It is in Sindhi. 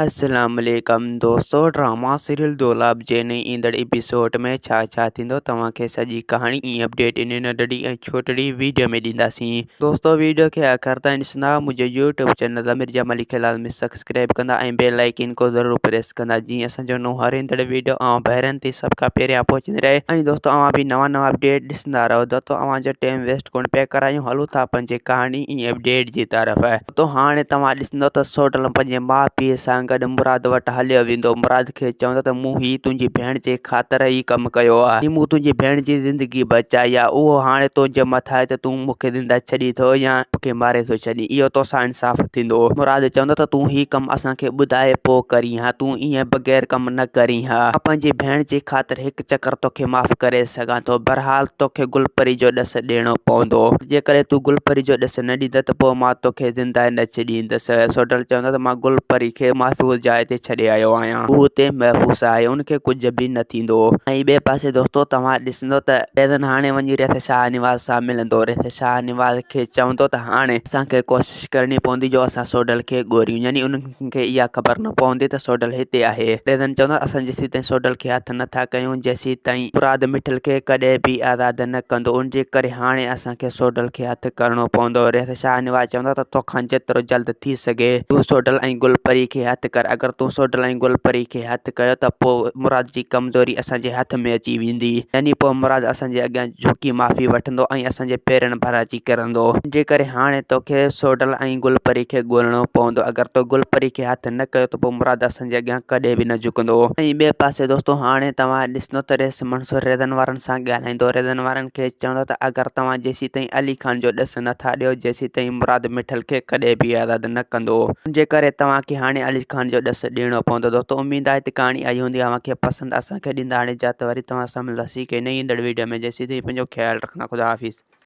السلام عليڪم دوستو ڊراما سيريل دولاب جي نئين ايندڙ ايپيسوڊ ۾ ڇا ڇا ٿيندو توهان کي سڄي ڪهاڻي ۽ اپڊيٽ ان ننڍڙي ۽ ڇوٽڙي ويڊيو ۾ ڏينداسين دوستو ويڊيو کي آخر تائين ڏسندا منهنجو يوٽيوب چينل امير جمالي کي لازمي سبسڪرائب ڪندا ۽ بيل آئيڪن کو ضرور پريس ڪندا جيئن اسان جو نئون هر ايندڙ ويڊيو اوهان ڀائرن تي سڀ کان پهريان پهچندي رهي ۽ دوستو اوهان به نوان نوان اپڊيٽ ڏسندا رهو دوستو اوهان جو ٽائيم ويسٽ ڪونه پيا ڪرايون هلون ٿا پنهنجي ڪهاڻي ۽ اپڊيٽ جي طرف. تو هاڻي توهان ڏسندو ته سوڍل پنهنجي ماء پيء سان گڏ مراد وٽ هليو ويندو. مراد کي چوندو ته مون هي تنهنجي ڀيڻ جي خاطر ئي ڪم ڪيو آهي. مون تنهنجي ڀيڻ جي زندگي بچائي آهي. اهو هاڻي تنهنجي مٿان آهي ته تون مون کي زنده ڇڏين ٿو يا مون کي ماري ٿو ڇڏين. اهو توسان انصاف ٿيندو. مراد چوندو ته تون هي ڪم اسان کي ٻڌائي پوء ڪرين ها. تون ائين بغير ڪم نه ڪرين ها. مان پنهنجي ڀيڻ جي خاطر هڪ چڪر توکي معاف ڪري سگهان ٿو. بهرحال توکي گل پري جو ڏس ڏيڻو پوندو. جيڪڏهن تون گل پري جو ڏس نه ڏيندين ته پوء مان توکي زنده نه ڇڏيندس. سوڍل چوندو ته مان گل پري کي محفوظ جاء تي ڇڏي آيو آهيان. هو اتي محفوظ آهي. ان کي ڪجهه به نه ٿيندو. ۽ ٻئي پاسي دوستو توهان ڏسندو ته ريزن هاڻي وڃي ريس شاهنواز سان ملندو. ريس شاهنواز کي چوندو ته هاڻي اسان کي ڪوشش ڪرڻي پوندي جو اسان سوڍل کي ڳوريون. يعني انهن کي اها خبر نه پوندي ته سوڍل هتي آهي. ريزن چوندو اسان جيسيتائين سوڍل کي هٿ نه ٿا ڪيون جيسيتائين مراد مٺل کي ڪڏهن به آزاد نه ڪندو ان جي ڪري هاڻي اسان کي سوڍل کي هٿ ڪرڻو پوندو. ريس شاهنواز چوندو ته توکان جيترو جلد ٿي سگهي تون سوڍل ۽ گل پري کي هٿ ڪر اگر تون سوڍل ۽ گل پري کي هٿ ڪيو ته پوء مراد جي ڪمزوري اسان جي هٿ ۾ اچي ويندي يعني پوء مراد اسان جي اڳيان جهڪي معافي وٺندو ۽ اسان جي پيرن ڀر اچي ڪرندو. ان جي ڪري هاڻي توکي سوڍل ۽ گل پري کي ڳولڻو پوندو اگر تو گل پري کي هٿ نه ڪيو ته پوء مراد اسان جي اڳيان ڪڏهن به نه جهڪندو. ۽ ٻئي پاسي دوستو هاڻي توهان ڏسندو ته ريس منصور ريزن وارن سان ڳالهائيندو ريزن وارن کي چوندو ته اگر توهان جيسيتائين علي خان جو ڏس نه ٿا ڏيو جيسيتائين مراد مٺل کي ڪڏهن به آزاد نه ڪندو ان جي ڪري توهان کي هاڻي علي خان جو ڏس ڏيڻو پوندو دوستو اميد آهي ته ڪهاڻي آئي هوندي اوهان کي پسند اسان کي ڏيندا هاڻي اجازت وري توهان سان ملنداسين ڪنهن نئين ايندڙ ويڊيو ۾ جيسيتائين پنهنجو خيال رکندا خدا حافظ.